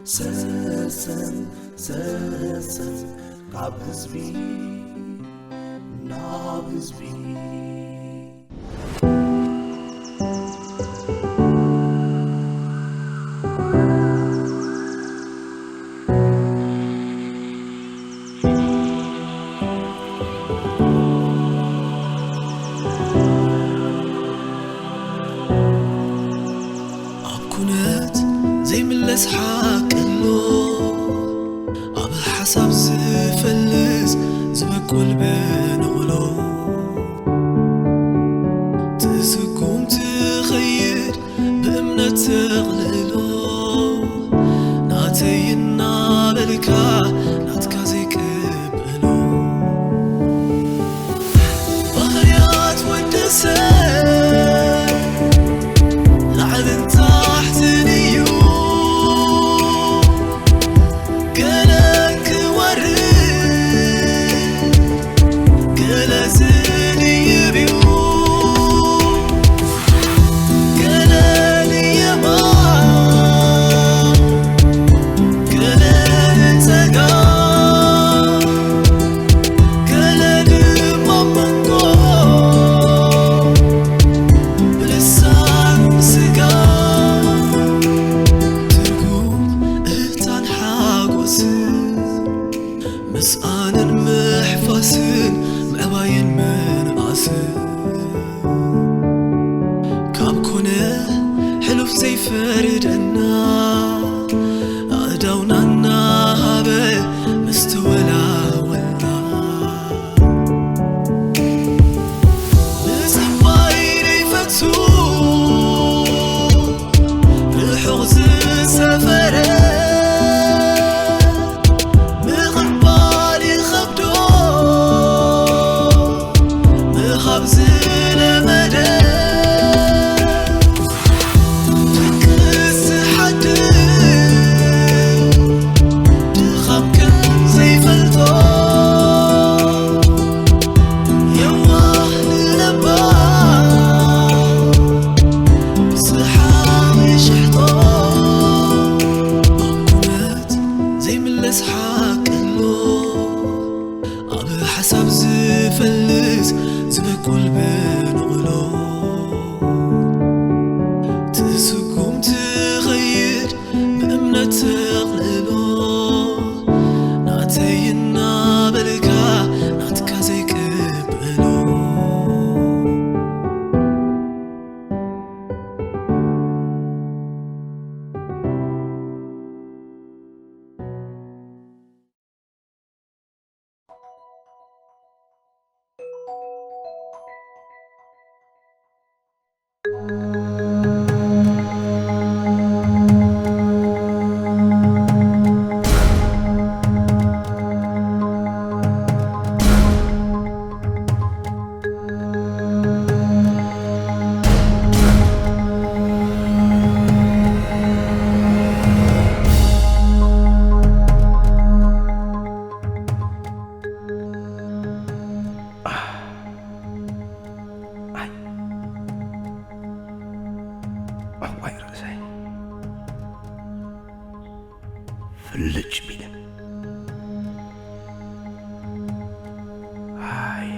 ሰሰን ሰሰን ካብ ህዝቢ ናብ ህዝቢ። ኣብ ኩነት ዘይምለስ ሓቂ ኣሎ፣ ኣብ ሓሳብ ዝፈልስ ዝበቁል ብንቕሎ። ትስጉም ትኸይድ ብእምነት ተቕልሎ፣ ናተይ እናበልካ ናትካ ዘይቅበሎ። ባህርያት ወዲ ሰብ ላዕልን ታሕትን እዩ። ገለ ክወርድ፣ ገለ ዝድይብ እዩ። ገለ ንየማን፣ ገለ ንጸጋም፣ ገለ ድማ መንጎ ብልሳን ስጋ። ትርጉም እህታን ሓጎስን፣ ምስኣንን ምሕፋስን፣ ምዕባይን ምንኣስን፣ ካብ ኮነ ሕሉፍ ዘይፈርደና፣ ኣእዳውና እናሃበ ምስ ተወላወልና። ምጽባይ ዘይፈቱ ርሑቕ ዝሰፈረ፣ ምቕባል ይኸብዶ ምሃብ ዝለመደ። ድቅስ ዝሓድር ድኻም ከም ዘይፈልጦ፣ የዋህ ንነባር ብስሓቕ ይሽሕጦ። ኣብ ኩነት ዘይምለስ ሓቂ ኣሎ፣ ኣብ ሓሳብ ዝፈልስ ዝበቁል ብንቕሎ። ትስጉም ትኸይድ ብእምነት ተቕልሎ፣ ናተይ እናበልካ ናትካ ዘይቅበሎ። ኣይ፣ ዕንቋይ ርእሰይ ፍልጭ ቢለ። ኣይ።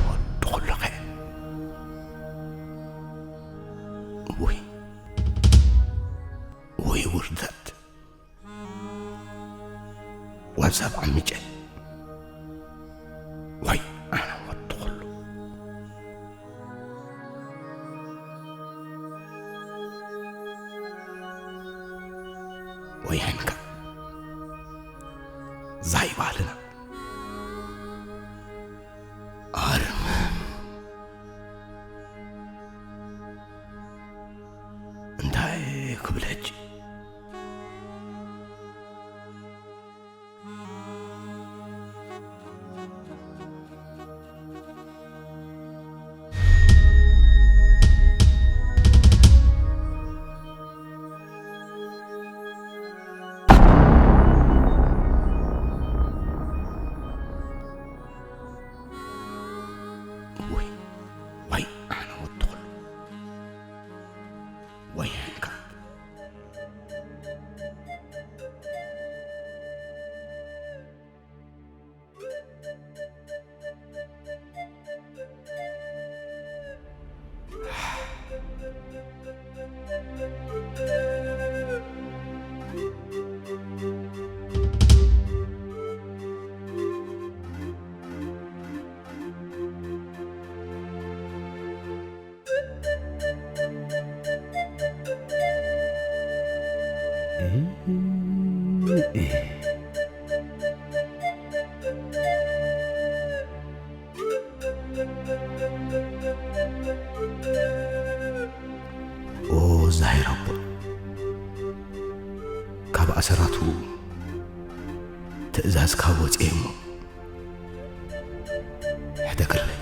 ወዲ ኩሉኸ። ውይ፣ ውይ ውርደት። ወዛብ ዓሚጨ። ወይ ኣነ ወዲ ኩሉ። ወይ ሃንካ። ዛይ ባህልና። ኣርምም። እንታይ ክብል ሕጂ? ኣሰራቱ ትእዛዝ ካብ ወፅኤ እሞ ሕደግለይ።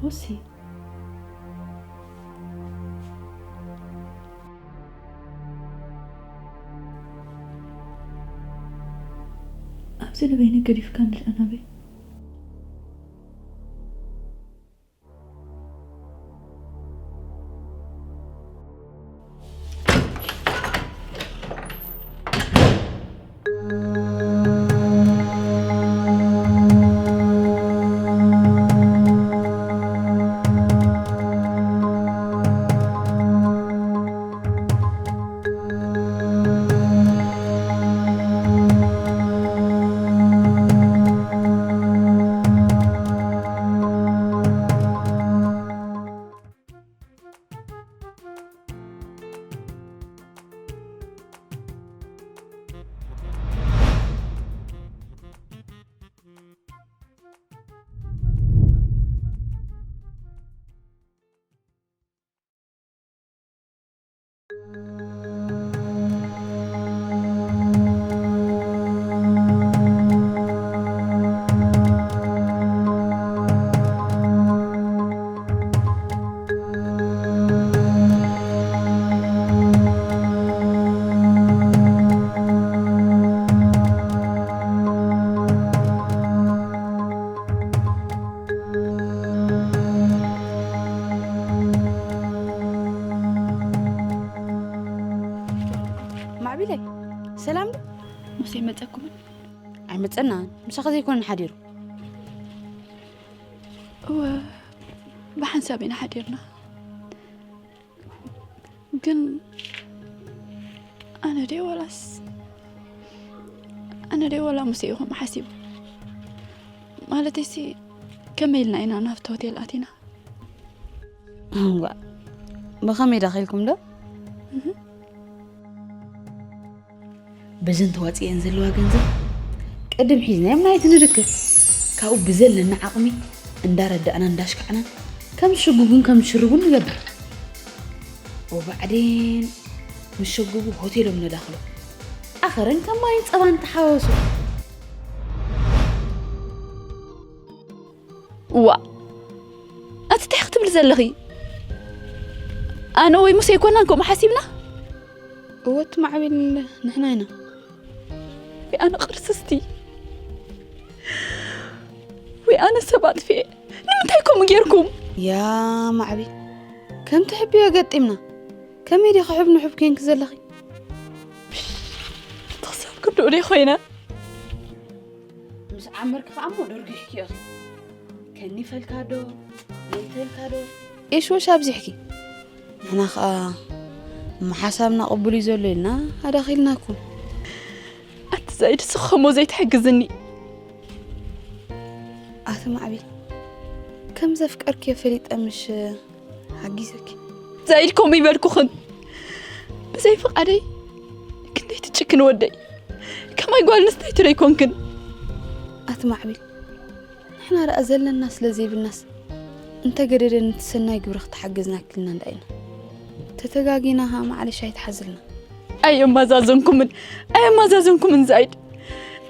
ሙሴ፣ ኣብዚ ንበይነይ ገዲፍካ እንድልያ ናበይ? ማዕቢለይ፣ ሰላም ዶ? ሙሴ መጸኩምን? ኣይመጸናን። ምሳኺ ዘይኮነ ሓዲሩ። እወ፣ ብሓንሳብ ኢና ሓዲርና። ግን ኣነ ደይ ወላስ፣ ኣነ ደይ ወላ ሙሴ እዩ ከምኡ ሓሲቡ? ማለተይሲ፣ ከመይ ኢልና ኢና ናብቲ ሆቴል ኣቲና? እዋ፣ ብኸመይ ዳኺልኩም ዶ? እህ። በዘን ተዋፂአን ዘለዋ ገንዘብ ቅድም ሒዝናዮም ናይቲ ንድክር። ካብኡ ብዘለና ዓቕሚ እንዳረዳእና እንዳሽካዕናን ከም ዝሽጉጉን ከም ዝሽርቡን ንገብር። ወባዕዴን ምስ ሸጉጉ ሆቴሎም ነዳኽሎ። ኣኸረን ከም ማይን ጸባን ተሓወሱ። እዋ፣ ኣቲ እንታይ ክትብሊ ዘለኺ? ኣነ ወይ ሙሴ ኣይኮናን ከምኡ ሓሲብና? እወ፣ እቲ ማዕቢል ንሕና ኢና። ወይ ኣነ ቅርስስቲ፣ ወይ ኣነ ሰብ ኣጥፊኤ። ንምንታይ ከምኡ ጌርኩም? ያ ማዕቢል፣ ከም ትሕብዮ ገጢምና። ከመይ ዲኺ ሕብኒ ሕብ ኬንኪ ዘለኺ? ተኽሳብ ክንድኡ ደይ ኮይነ። ተዓመርኪ ከኣ እሞ ደርጊሕኪ ኢኺ። ከኒፈልካ ዶ? መይተልካ ዶ? እሽ ወሽ ኣብዚሕኪ። ንሕና ከኣ እሞ ሓሳብና ቅቡል እዩ ዘሎ ኢልና ኣዳኺልናኩም። ኣቲ ዛይድ ስኸሞ ዘይትሕግዝኒ። ኣቲ ማዕቢል፣ ከም ዘፍቀርክዮ ፈሊጠ ምሽ ሓጊዘኪ። ዛይድ ከምኡ ይበልኩኽን። ብዘይ ፍቓደይ ክንደይ ትጭክን ወደይ። ከማይ ጓል ኣንስተይቲ ዶ ኣይኮንክን? ኣቲ ማዕቢል፣ ንሕና ደኣ ዘለና ስለ ዘይብልናስ እንተገደደ ነቲ ሰናይ ግብሪ ክተሓገዝና ክልና እንዳ ኢና። ተተጋጊና ኸኣ ማዕለሽ ኣይትሓዝልና። ኣየማዛዘንኩምን፣ ኣየማዛዘንኩምን ዛይድ።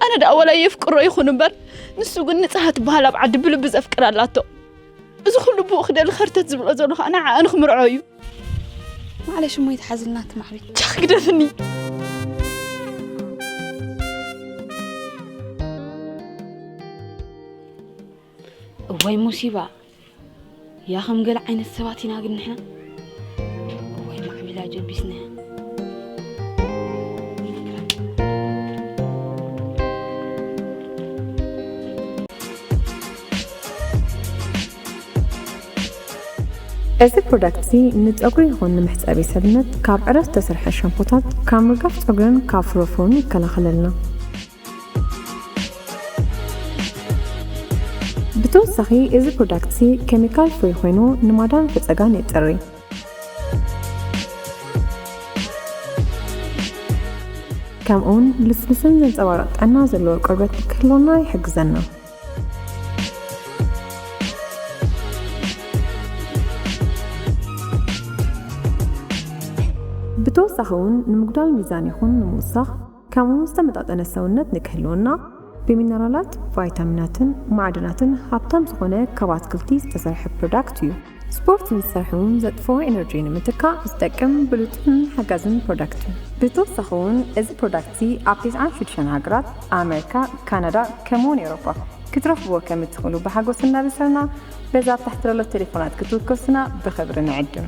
ኣነ ደኣ ወላ የፍቅሮ ይኹን እምበር፣ ንሱ ግን ንጽሃ ትበሃል ኣብ ዓዲ ብልቢ ዘፍቅር ኣላቶ። እዚ ኩሉ ብኡ ክደሊ ኸርተት ዝብሎ ዘሎ ኸኣ ንዓኣ ንኽምርዖ እዩ። ማዕለሽ እሞ ይትሓዝልና እቲ ማዕቢል። ቻኽ ግደፍኒ። እዋይ ሙሲባ። ያ ከም ገለ ዓይነት ሰባት ኢና ግን ንሕና። እዋይ ማዕቢል ኣጀቢስና። እዚ ፕሮዳክት እዚ ንጸጉሪ ይኹን ንመሕጸቢ ሰብነት ካብ ዕረ ዝተሰርሐ ሻምፖታት፣ ካብ ምርጋፍ ጸጉርን ካብ ፍሮፎን ይከላኸለልና። ብተወሳኺ እዚ ፕሮዳክት እዚ ኬሚካል ፍሪ ኮይኑ ንማዳን ፈጸጋን የጽሪ። ከምኡውን ልስሉስን ዘንጸባርቕ ጥዕና ዘለዎ ቆርበት ንክህልወና ይሕግዘና። ብተወሳኺ እውን ንምጉዳል ሚዛን ይኹን ንምውሳኽ፣ ከምኡ ዝተመጣጠነ ሰውነት ንክህልወና ብሚነራላት፣ ቫይታሚናትን ማዕድናትን ሃብታም ዝኾነ ካብ ኣትክልቲ ዝተሰርሐ ፕሮዳክት እዩ። ስፖርት ንዝሰርሑ እውን ዘጥፍኦ ኤነርጂ ንምትካእ ዝጠቅም ብሉጽን ሓጋዝን ፕሮዳክት እዩ። ብተወሳኺ እውን እዚ ፕሮዳክት እዚ ኣብ ተስዓን ሽዱሽተን ሃገራት ኣመሪካ፣ ካናዳ ከምኡውን ኤውሮጳ ክትረኽብዎ ከም እትኽእሉ ብሓጎስ እናበሰርና በዛ ኣብ ታሕቲ ዘሎ ቴሌፎናት ክትውከሱና ብኽብሪ ንዕድም።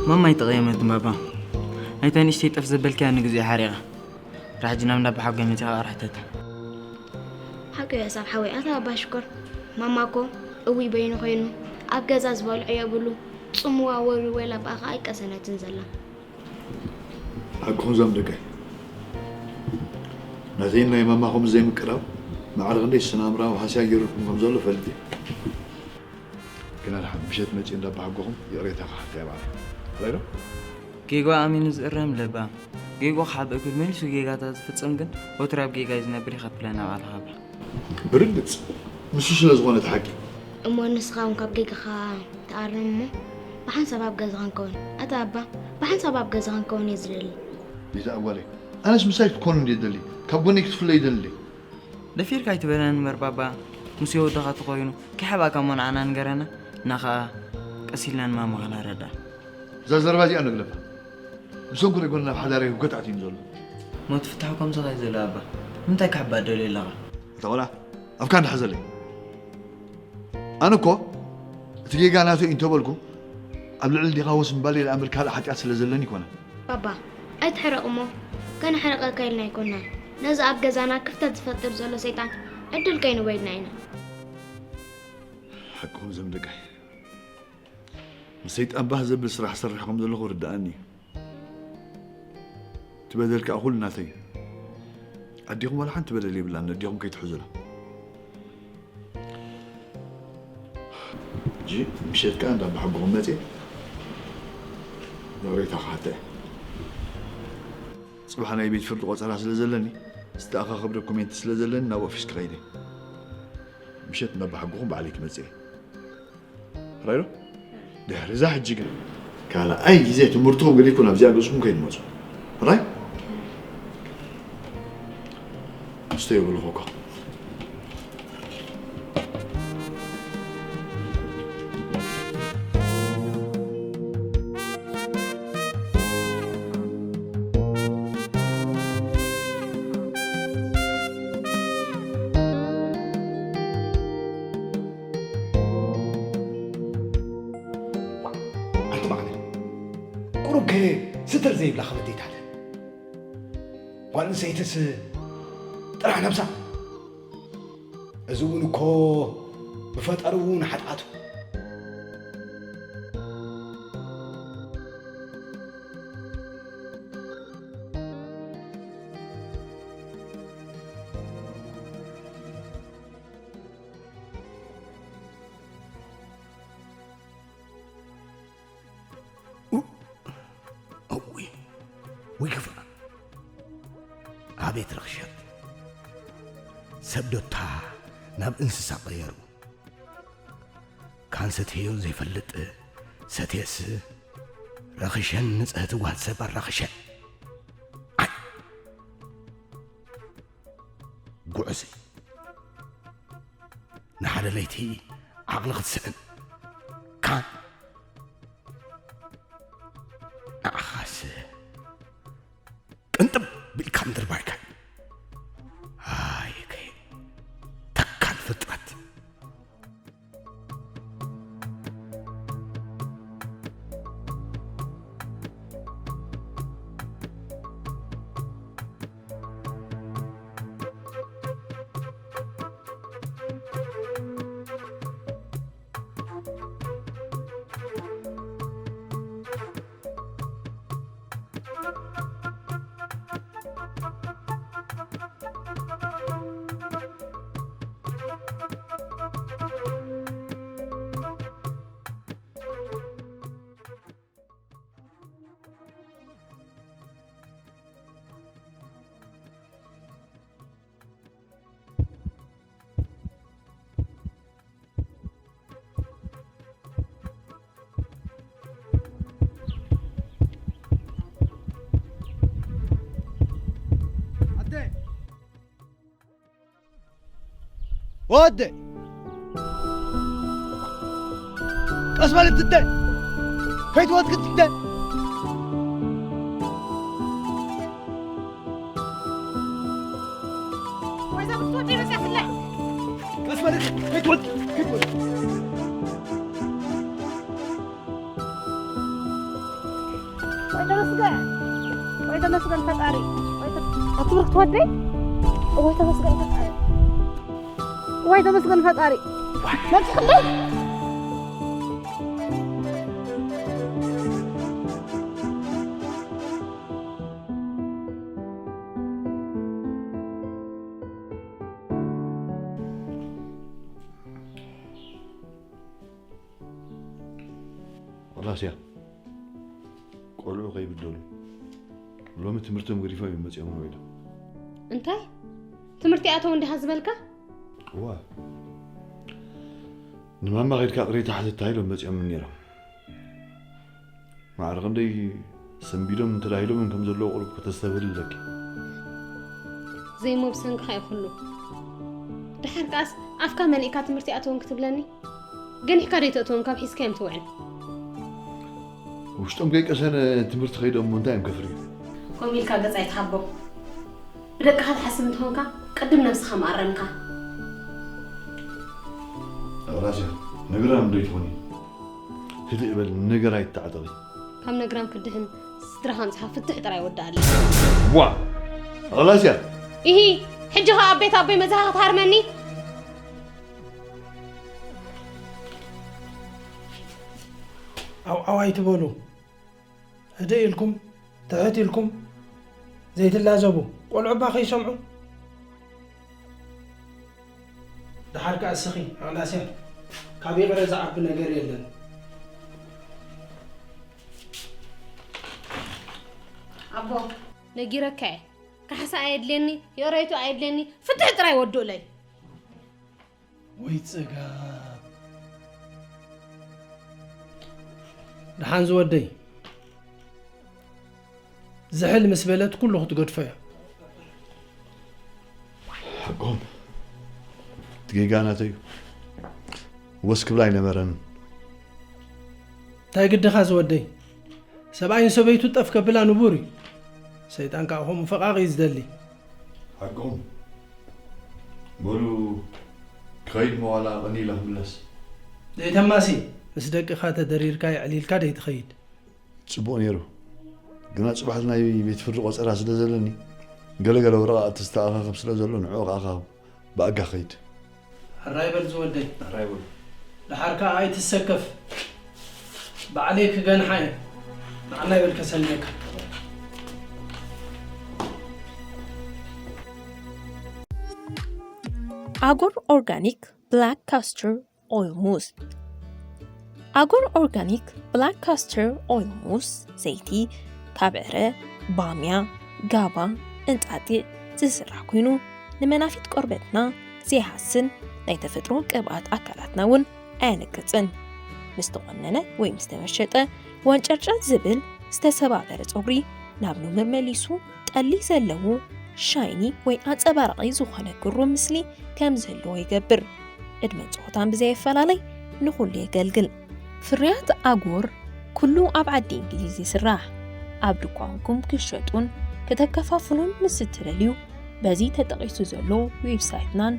ማማ ኣይተቐየመትን ባባ። ናይታ ንእሽተይ ጠፍ ዘበልካያ ንግዚኡ ሓሪቓ። ራሕጂ ናብ እንዳ ኣባሓጎይ መጺኻ ኣቕርሕተታ። ሓቂ እዩ ኣሳብ ሓወይ፣ ኣታ ኣባ ሽኮር። ማማ እኮ እውይ በይኑ ኮይኑ ኣብ ገዛ ዝበልዖ የብሉ። ጽምዋ ወሪ ወይ ላባኣ ከኣ ኣይቀሰነትን ዘላ። ሓቅኹም ዞም ደቀይ። ናተይን ናይ ማማኹም ዘይምቅራብ ማዕረ ክንደይ ስነ-ኣእምራዊ ሃስያ ገይሩልኩም ከም ዘሎ ፈልጥ እየ። ግና ድሓን ምሸት መጺእ እንዳ ኣባሓጎኹም ይቕሬታ ክሓታ እየ ባዕለይ። ራይ ዶ? ጌጋ ኣሚኑ ዝእረም ለባም። ጌጋ ክሓብእ ክብል መሊሱ ጌጋታት ዝፍጽም ግን ወትሩ ኣብ ጌጋ እዩ ዝነብር፣ ይኸፍለና ባዕልኻ ብላ። ብርግጽ፣ ንሱ ስለ ዝኾነ እቲ ሓቂ። እሞ ንስኻ እውን ካብ ጌጋኻ ተኣረም እሞ ብሓንሳብ ኣብ ገዛ ክንከውን። ኣታ ኣባ፣ ብሓንሳብ ኣብ ገዛ ክንከውን እየ ዝደሊ። ቤዛ ጓለይ፣ ኣነስ ምሳይ ክትኮኑ እንድየ ዝደሊ፣ ካብ ጎነይ ክትፍለዩ ይደሊ። ደፊርካ ኣይትበለኒ እምበር ባባ፣ ምስ ወድኻ ተኾይኑ ከይሓብኣካ እሞ ንዓና ንገረና፣ እና ኸኣ ቀስ ኢልና ንማማ ከነረድኣ። እዛ ዘረባ እዚኣ ንግለፋ። ብሰንኩ ደጎና ናብ ሓዳረይ ህውከት ኣትዩኒ ዘሎ። ሞት ፍታሑ ከምዚ ኸይ ዘሎ ኣባ፣ ንምንታይ ክሕባእ ደልዮ ኣለኻ? እታ ቆልዓ ኣፍካ እንዳሓዘለይ። ኣነ እኮ እቲ ጌጋ ናተይ እዩ እንተበልኩ ኣብ ልዕሊ ዲኻ ወስ ምባለይ ደኣ እምበር ካልእ ሓጢኣት ስለ ዘለኒ ኣይኮነን። ባባ፣ ኣይትሕረቕ እሞ፣ ከነሕርቐካ ኢልና ኣይኮናን። ነዚ ኣብ ገዛና ክፍተት ዝፈጥር ዘሎ ሰይጣን ዕድል ከይንህቦ ኢልና ኢና። ሓቅኹም ዘምደቃይ። ምስ ሰይጣን ባህ ዘብል ስራሕ ሰርሕ ከም ዘለኹ ርድኣኒ እዩ። እቲ በደል ከኣ ኩሉ ናተይ እዩ። ኣዴኹም ዋላ ሓንቲ በደል የብላን፣ ኣዴኹም ከይትሕዙላ። ሕጂ ምሸት ከኣ እንዳ ኣባሓጎኹም መጺአ ይቕሬታ ክሓታ እየ። ጽባሕ ናይ ቤት ፍርዲ ቆጸራ ስለ ዘለኒ፣ ዝተኣኻኸብ ዶኩሜንት ስለ ዘለኒ ናብ ኦፊስ ክኸይድ እየ። ምሸት እንዳ ኣባሓጎኹም ባዕለይ ክመጽእ እየ። ራይ ዶ? ድሕሪ እዛ ሕጂ ግን ካልኣይ ግዜ ትምህርትኹም ገዲፍኩም ኣብዚኣ ገዝኩም ከይትመጹ። ራይ? ስተዩ ብልኹ እኮ። ኣቲ ባዕለ ቁሩብ ከ ስተር ዘይብላ ከመ ደይታለ። ጓል ኣንስተይትስ ጥራሕ ነብሳ። እዚ እውን እኮ ብፈጣሪ እውን ሓጥኣቱ። እውይ፣ ወይ ግፋ። ኣቤት ርኽሸት። ሰብ ዶታ ናብ እንስሳ ቀየሩ። ካን ሰትየዮ ዘይፈልጥ ሰትየስ ረኽሸን ንጽህቲ ጓል ሰብ ኣራኽሸን። ኣይ! ጉዕዚ። ንሓደ ለይቲ ዓቕሊ ክትስእን። ካን ንዓኻስ ቅንጥብ ኢልካ ምድርባይካ። ኣይከ ተካል ፍጥረት። ኣደ! ወደ! ቀስ በል ትደ! ከይትወድቂ ትደ! ወይዛ ክትወደይ መጽኣትላ። ቀስ በል፣ ከይትወድቂ፣ ከይትወድቂ። ወይ ተመስገን፣ ወይ ተመስገን ፈጣሪ፣ ወይ ተ-፣ ኣቲ ብሩኽቲ ወደይ፣ ወይ ተመስገን ፈጣሪ፣ ወይ ተመስገን ፈጣሪ። መጽእለይ። ወላስ እያ። ቆልዑ ከይብደሉ። ሎሚ ትምህርቶም ገዲፎም እዮም መጺኦም ነው ኢሎም። እንታይ? ትምህርቲ ኣተው እንዲኻ ዝበልካ? እዋ። ንማማ ከይድካ ቅሬታ ሓተታ ኢሎም መጺኦም ነይሮም። ማዕረ ክንደይ ሰንቢዶም ተዳሂሎም ከም ዘለዉ ቁሩብ ከተስተብህል ኣለኪ። ዘይሞ ብሰንክኻ እዩ ኩሉ። ደሓር ከኣስ ኣፍካ መሊእካ ትምህርቲ ኣተውን ክትብለኒ? ገኒሕካ ደይተእተውን ካብ ሒዝካዮም ትውዕል። ውሽጦም ከይቀሰነ ትምህርቲ ከይዶም እንታይ እዮም ከፍርዩ? ከምኡ ኢልካ ገጽ ኣይትሃቦ። ብደቅኻ ትሓስብ እንተኾንካ ቅድም ነብስኻ ምኣረምካ። ኣራስያ፣ ነግራም ዶ ይትኾኒ? ህድእ በል፣ ነገር ኣይተዓጠቒ። ካብ ነግራም ክድህን ስድራኻ ኣምጺኻ ፍትሕ ጥራይ ወድኣለይ። ዋ! ኣራስያ! ኢሂ፣ ሕጂ ኸኣ ኣብ ቤት ኣቦይ መጺኻ ክትሃርመኒ? ዓው ዓው ኣይትበሉ። ህድእ ኢልኩም፣ ትሕት ኢልኩም ዘይትላዘቡ። ቆልዑ እባ ከይሰምዑ። ደሓር ከኣ እስኺ፣ ኣናስያ፣ ካብ ይቕረ ዝዓቢ ነገር የለን። ኣቦ፣ ነጊረካ እየ። ካሕሳ ኣየድልየኒ፣ ይቕሬቱ ኣየድልየኒ፣ ፍትሕ ጥራይ ወድኡለይ። ወይ ጽጋብ። ደሓን ዝወደይ፣ ዝሕል ምስ በለት ኩሉ ክትገድፎ እያ። ሓቆም። እቲ ጌጋ ናተይ እዩ። ወስ ክብላ ኣይነበረን። እንታይ ግድኻ ዝወደይ? ሰብኣይን ሰበይቱ ጠፍ ከብላ ንቡር እዩ። ሰይጣን ከኣ ከምኡ ፈቓቕ እዩ ዝደሊ። ሓቅኹም። በሉ፣ ክኸይድ መዋላ ቀኒለ ክምለስ። ዘይተማሲ፣ ምስ ደቅኻ ተደሪርካ የዕሊልካ ደይትኸይድ። ጽቡቕ ነይሩ። ግና ጽባሕ ናይ ቤት ፍርዲ ቆጸራ ስለ ዘለኒ፣ ገለገለ ወረቓቕቲ ዝተኣኻኸብ ስለ ዘሎ ንዕኡ ከኣኻኽብ። ብኣጋ ኸይድ። ሕራይ በል ዝወደይ። ሕራይ በል። ደሓር ከኣ ኣይትሰከፍ። ባዕለይ ክገንሓ እየ። ንዓናይ በል ከሰልመካ። ኣጎር ኦርጋኒክ ብላክ ካስተር ኦይል ሙስ። ኣጎር ኦርጋኒክ ብላክ ካስተር ኦይል ሙስ ዘይቲ ካብ ዕረ፣ ባምያ፣ ጋባ፣ እንጣጢዕ ዝስራሕ ኮይኑ፣ ንመናፊት ቆርበትና ዘይሃስን ናይ ተፈጥሮ ቅብኣት ኣካላትና እውን ኣየንቅጽን። ምስ ተቖነነ ወይ ምስ ተመሸጠ ወንጨርጨር ዝብል ዝተሰባበረ ጸጉሪ ናብ ኑምር መሊሱ ጠሊ ዘለዎ ሻይኒ ወይ ኣንጸባራቒ ዝኾነ ግሩም ምስሊ ከም ዝህልዎ ይገብር። ዕድመን ጾታን ብዘየፈላለይ ንኹሉ የገልግል። ፍርያት ኣጎር ኩሉ ኣብ ዓዲ እንግሊዝ ይስራሕ። ኣብ ድኳንኩም ክሸጡን ከተከፋፍሉን ምስ እትደልዩ በዚ ተጠቒሱ ዘሎ ዌብሳይትናን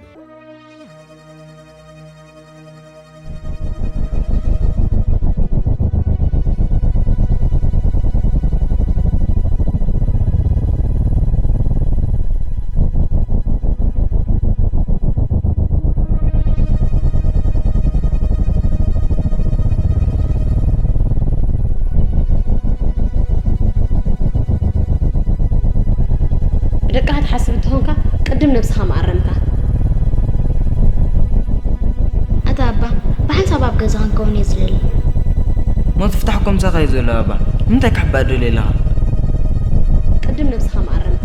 ብደቅኻ ትሓስብ እንተኾንካ ቅድም ነብስኻ መኣረምካ። ኣታ ኣባ፣ ብሓንሳብ ኣብ ገዛ ክንከውን እየ ዝደሊ። ሞት ፍታሕ ኮምሳኻ እዩ ዘሎ ኣባ። ንምንታይ ክሕባእ ደልየ ኣለኻ? ቅድም ነብስኻ መኣረምካ።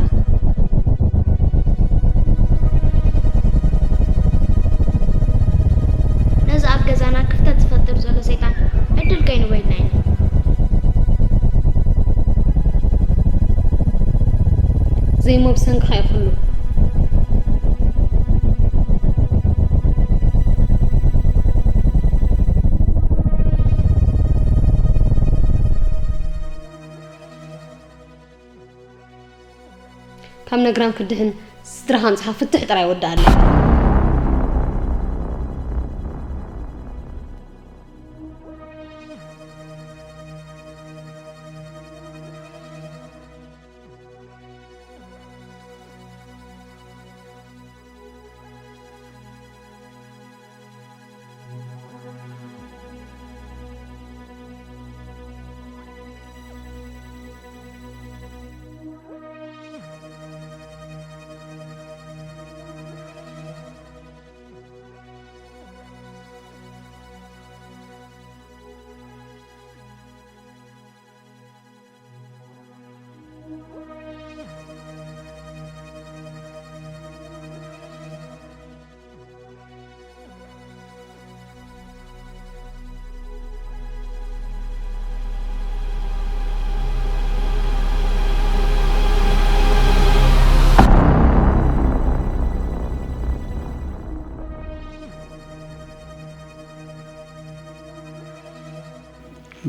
ነዚ ኣብ ገዛና ክፍተት ዝፈጥር ዘሎ ሰይጣን ዕድል ከይንበይና ኢና። ዘይሞ ብሰንክኻ ይኹሉ። ካብ ነግራም ክድሕን ስድራኻ ምጽሓ ፍትሕ ጥራይ ወዳኣለይ።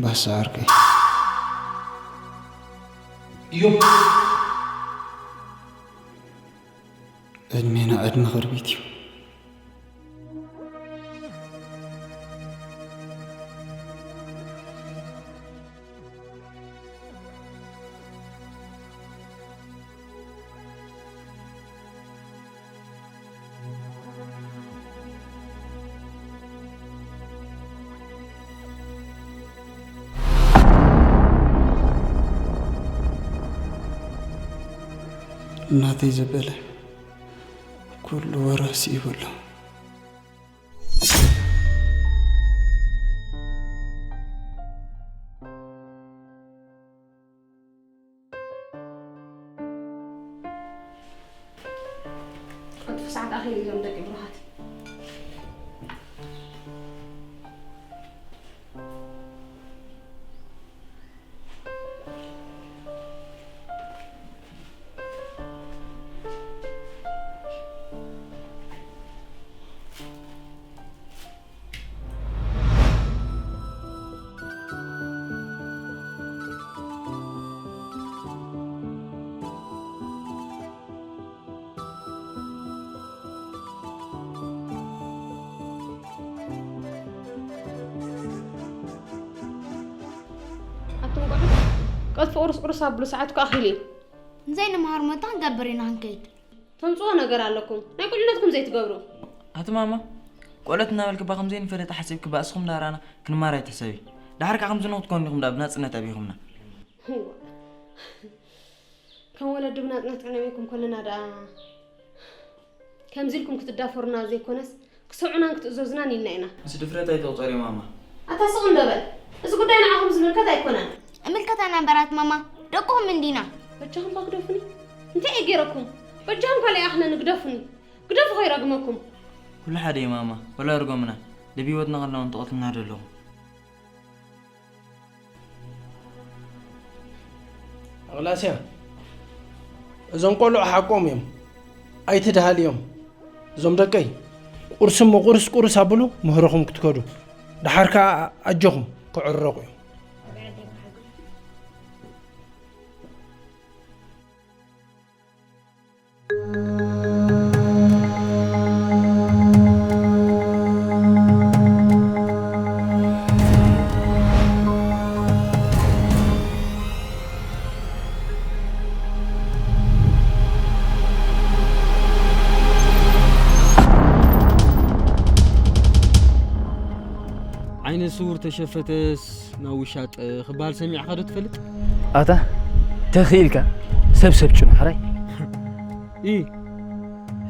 ባሳ ዓርከይ። እዮብ። ዕድሜና ዕድመ ኸርቢት እዩ። እናተይ ዘበለ ኩሉ ወረ ስኢቡ ኣሎ። ቅልጡፍ ሰዓት ኣኺሉ ኢሎም ደቂ ብሩኻት። ኣቱም ቆልዑ፣ ቀልጢፉ ቁርስ ቁርስ ኣብሉ፣ ሰዓት እኮ ኣኺሉ እዩ። ዘይንምሃር መታ ክንገብር ኢና ክንከይድ። ተምጽኦ ነገር ኣለኩም ናይ ቁልነትኩም ዘይትገብሩ። ኣቲ ማማ፣ ቆለት እናበልክባ ከም ዘይንፈለጥ ሓሲብክባ እስኹም ዳራና ክንማር ኣይትሕሰቢ። ድሓር ከዓ ከምዚ ንክትኮኑ ኢኹም ዳ ብናጽነት ኣቢኹምና። ከም ወለዲ ብናጽነት ዕነቤኩም ከለና ደኣ ከምዚ ኢልኩም ክትዳፈሩና ዘይኮነስ ክሰምዑናን ክትእዘዙናን ኢልና ኢና። ምስ ድፍረት ኣይትቑጸሪ ማማ። ኣታ ስቕ እንዶ በል። እዚ ጉዳይ ንዓኹም ዝምልከት ኣይኮነን። እምልከተና እምበራት ማማ፣ ደቅኹም እንዲና። በጃኹም ባ ግደፉኒ። እንታይ እየ ገይረኩም? በጃኹም ካልእ ይኣኽለኒ ግደፉኒ። ግደፉ ከይረግመኩም። ኩሉ ሓደ እዩ ማማ፣ ወላ ርጎምና። ደብ ህይወትና ከለኹም ትቐትሉና ደለኹም። ኣቕላስያ፣ እዞም ቆልዑ ሓቆም እዮም። ኣይትድሃልዮም። እዞም ደቀይ፣ ቁርሲ ምቁርስ ቁርስ ኣብሉ ምህሮኹም ክትከዱ። ደሓር ከኣ ኣጆኹም ክዕረቑ እዮም። ዓይነ ስውር ተሸፈተስ ናብ ውሻጠ ክበሃል ሰሚዕካ ዶ ትፈልጥ? ኣታ ተኽኢልካ ሰብ ሰብ ጭኑ ሕራይ። ኢ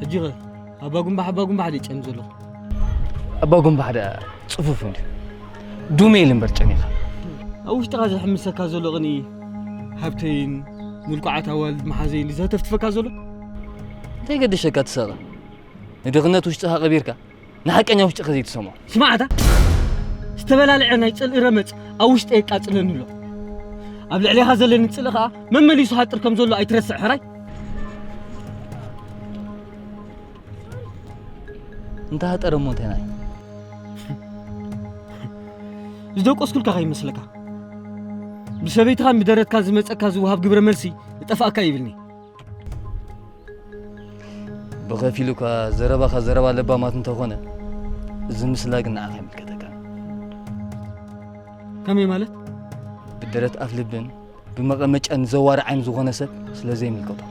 ሕጂ ኸ ኣባ ጉንባሕ ኣባ ጉንባሕ ደጨም ዘለኹ። ኣባ ጉንባሕ ደኣ ጽፉፍ እንዲ ዱሜ ኢል እምበር ጨኒኻ። ኣብ ውሽጥኻ ዘሕምሰካ ዘሎ ቅኒ ሃብተይን ምልኩዓት ኣዋልድ መሓዘይን ዘተፍትፈካ ዘሎ እንታይ ገደሸካ ትሳቐ? ንድኽነት ውሽጥኻ ቀቢርካ ንሓቀኛ ውሽጥኻ ዘይትሰምዖ። ስማዕታ ዝተበላለዐ ናይ ጽልኢ ረመጽ ኣብ ውሽጠይ የቃጽለኒ ኣሎ። ኣብ ልዕሌኻ ዘለኒ ጽልኢ ኸኣ መመሊሱ ሃጥር ከም ዘሎ ኣይትረስዕ ሕራይ። እንተ ሃጠረ እሞ እንታይ ናይ ዝደቆስኩልካ ከይመስለካ። ብሰበይትኻን ብደረትካን ዝመጸካ ዝወሃብ ግብረ መልሲ እጠፍኣካ ይብልኒ። ብኸፊሉ እኳ ዘረባኻ ዘረባ ለባማት እንተኾነ፣ እዚ ምስላ ግን ንዓኻ ይምልከተካ። ከመይ ማለት? ብደረት ኣፍ ልብን ብመቐመጫ ንዘዋሪ ዓይኒ ዝኾነ ሰብ ስለ ዘይምልከቶ።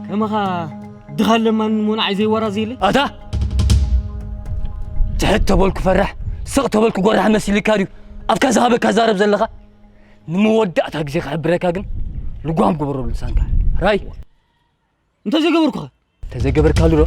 ከማኻ ድኻን ለማንን ሞናዓይ ዘይወራ ዘይለ? ኣታ! ትሕት ተበልኩ ፈራሕ፣ ስቕ ተበልኩ ጎራሕ መሲልካ ድዩ? ኣፍካ ዝሃበካ ዛረብ ዘለኻ? ንመወዳእታ ግዜ ክሕብረካ ግን ልጓም ግበረሉ ልሳንካ። ራይ! እንተዘይገበርኩኸ? እንተዘይገበርካሉ ዶ?